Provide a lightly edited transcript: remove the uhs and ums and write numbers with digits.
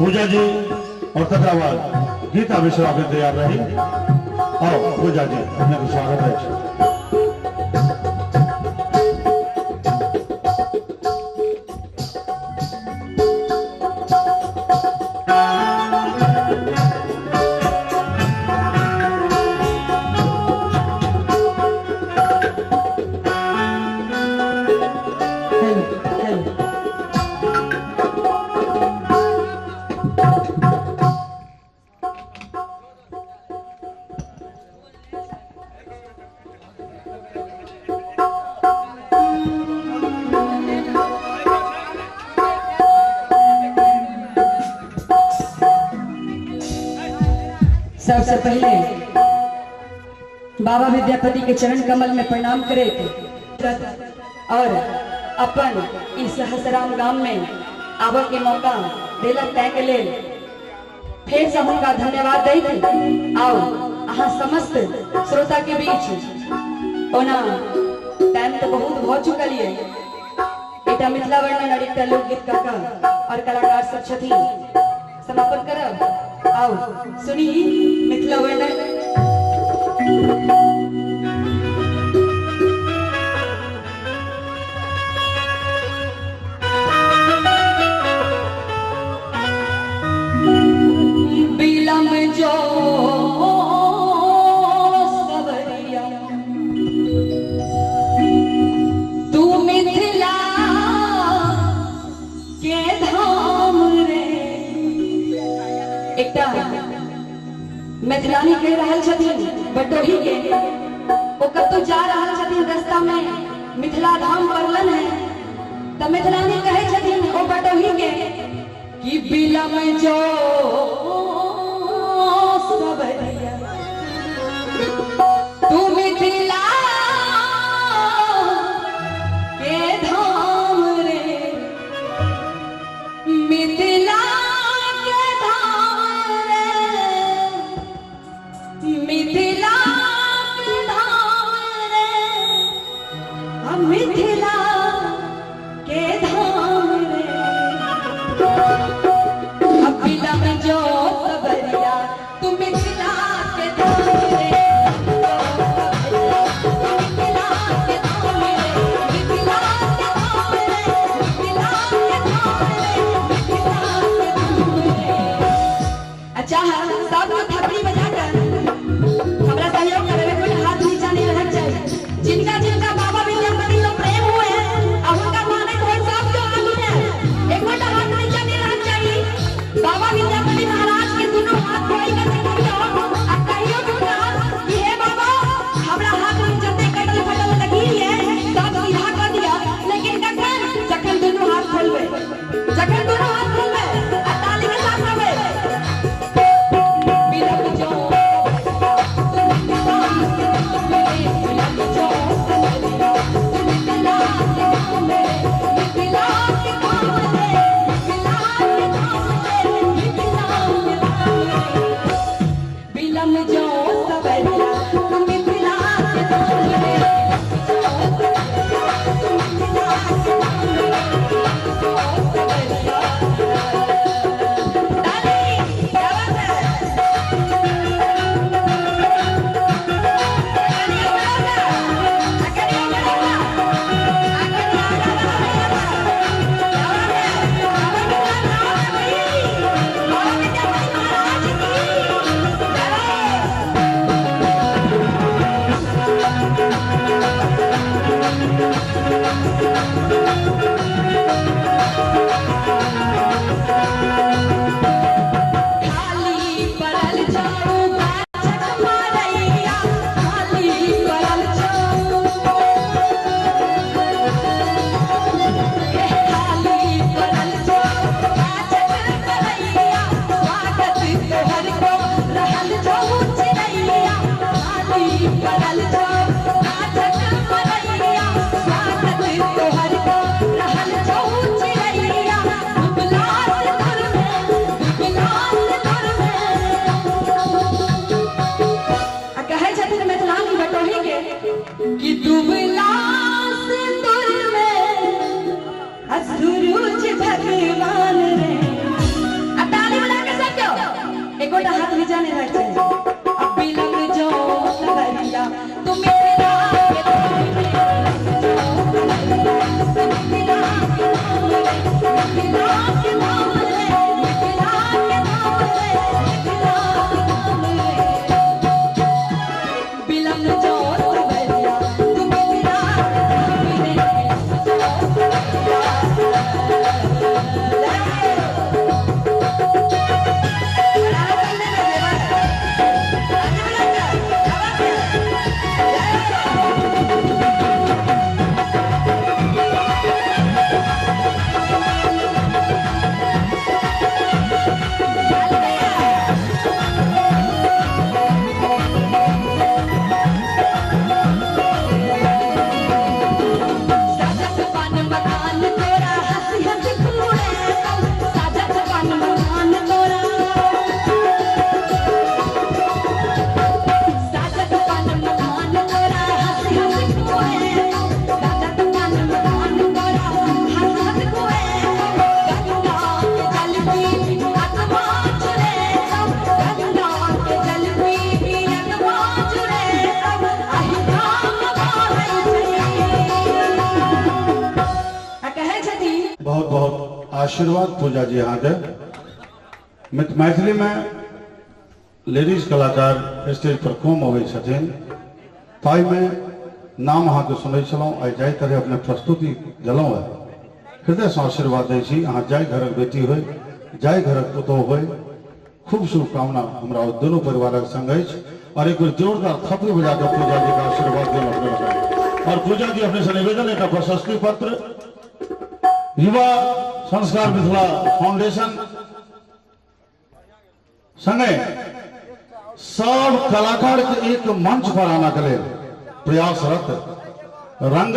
पूजा जी और तकरा बाद गीता मिश्रा भी तैयार रही। आओ पूजा जी, अपने को स्वागत है। सबसे पहले बाबा विद्यापति के चरण कमल में प्रणाम करे और अपन इस सहसराम गांव में आवे के मौका दिलक तय के लेल फिर से हुनका धन्यवाद दैत आओ अहाँ समस्त श्रोता के बीच। ओना टाइम तो बहुत हो चुकल ये, एकटा मिथिला वर्णन और एकटा लोकगीत काका और कलाकार सब छथिन, समापन करब। आओ सुनी मिथिला वर्णन। बिलम जो सवरिया तू मिथिला के धाम रे। एकटा मैथिलानी कह रहल छथिन बटोही के, ओ कतौ जा रहल छथिन रास्ता में मिथिला धाम पड़लन है, त मैथिलानी कहे छथिन ओ बटोही के कि बिलम जो सवरिया तू मिथिला के धाम रे, मिथिला के धाम रे, मिथिला के धाम रे, हम मिथिला के धाम रे। अब बिलम जो सवरिया तू मिथिला के धाम रे, मिथिला के धाम रे, मिथिला के धाम रे, मिथिला के धाम रे, मिथिला के धाम रे। अच्छा सब लोग थपड़ी बजाकर हमरा सहयोग करबे, कोई हाथ नीचा नहीं रहना चाहिए। जिनका जिनका बाबा विद्यापति लोग प्रेम हुए हैं बहुत आशीर्वाद पूजा जी अहाँके। मैथिली में लेडीज कलाकार स्टेज पर कम अबै छथिन, ताहिमे नाम अहाँके सुनै छलहुँ। आइ जाहि तरह अपने प्रस्तुति देलहुँ हेँ, हृदयसँ आशीर्वाद दै छी, अहाँ जाहि घरक बेटी होइ, जाहि घरक पुतोहु होइ, खूब शुभकामना हमरा ओ दुनू परिवारक संग अछि। और एक बेर जोरदार थपड़ी बजा कऽ पूजा जी के आशीर्वाद दियौ अपने लोकनि। और पूजा जी अपने से निवेदन, एकटा प्रशस्ति पत्र युवा संस्कार मिथिला फाउंडेशन संगे सब कलाकार के एक मंच पर आना के लेल प्रयासरत रंग